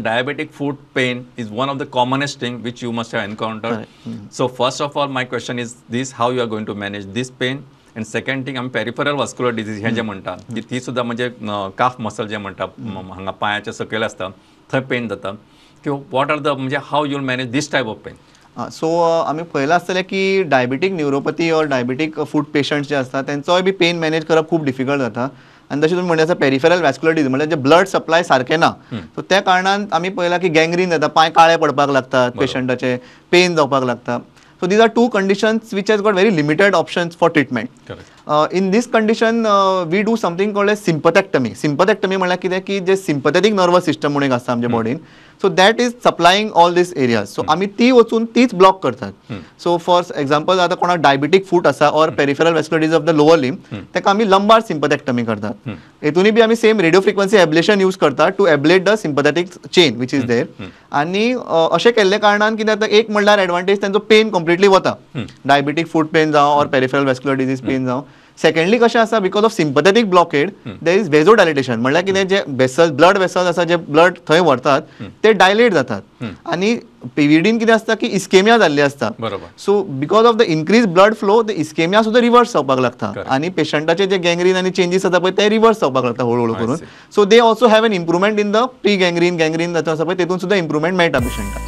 Diabetic foot pain is one of the commonest thing which you must have encountered. So first of all, my question is this: how you are going to manage this pain? And second thing, आमी peripheral vascular disease हें जें म्हणटा की ती सुद्दां म्हणजे calf muscle जे म्हणटा, हांगा पांयाच्या सकयल आसता थंय पेन जाता किंवा what are the म्हणजे how you manage this type of pain? So आमी पळयलां आसतलें की diabetic neuropathy or diabetic foot patients जे आसता तेंचोय बी पेन मॅनेज करप खूब डिफिकल्ट जाता. आनी तशें तुमी म्हणलें आसा पेरिफेरल वॅस्क्युलर डिजीज म्हणल्यार जे ब्लड सप्लाय सारकें ना, सो त्या कारणान आमी पळयलां की गँग्रीन जाता, पांय काळे पडपाक लागतात, पेशंटाचे पेन जावपाक लागता. So these are two conditions which has got very limited options for treatment. In this condition we do something called as sympathectomy. Sympathectomy म्हणल्यार कितें की जे सिम्पथेटीक नर्वस सिस्टम म्हणून एक आसता आमच्या बॉडीन, so that is supplying all these areas. So आमी ती वचून तीच ब्लॉक करतात. सो फॉर एग्जाम्पल आतां कोणाक डायबिटीक फूट आसा or peripheral vascular disease of the lower limb, ताका आमी लंबार सिम्पथेक्टमी करतात. हेतूनय बी आमी same radio frequency ablation use करतात to ablate the sympathetic chain which is there. आनी अशें केल्ल्या कारणान कितें जाता, एक म्हणल्यार एडवांटेज तेंचो पेन कंप्लिटली वता, डायबिटीक फूट पेन जावं or peripheral vascular disease pain जावं. सेकंडली कशें आसा, because of sympathetic blockade there is vasodilatation, म्हणल्यार कितें जे वेसल्स ब्लड वेसल्स आसा जे ब्लड थंय व्हरतात ते डायलेट जातात. आनी पीव्हीडीन कितें आसता की इस्केमिया जाल्ली आसता, so because of the increase blood flow the ischaemia सुद्दां रिवर्स जावपाक लागता आनी पेशंटाचे जे गँग्रीन आनी चेंजीस जाता पळय ते रिवर्स जावपाक लागता हळूहळू करून. So they also have an improvement in the pre gangrene, gangrene जाता आसा पळय तेतून सुद्दां इम्प्रुवमेंट मेळटा पेशंटाक.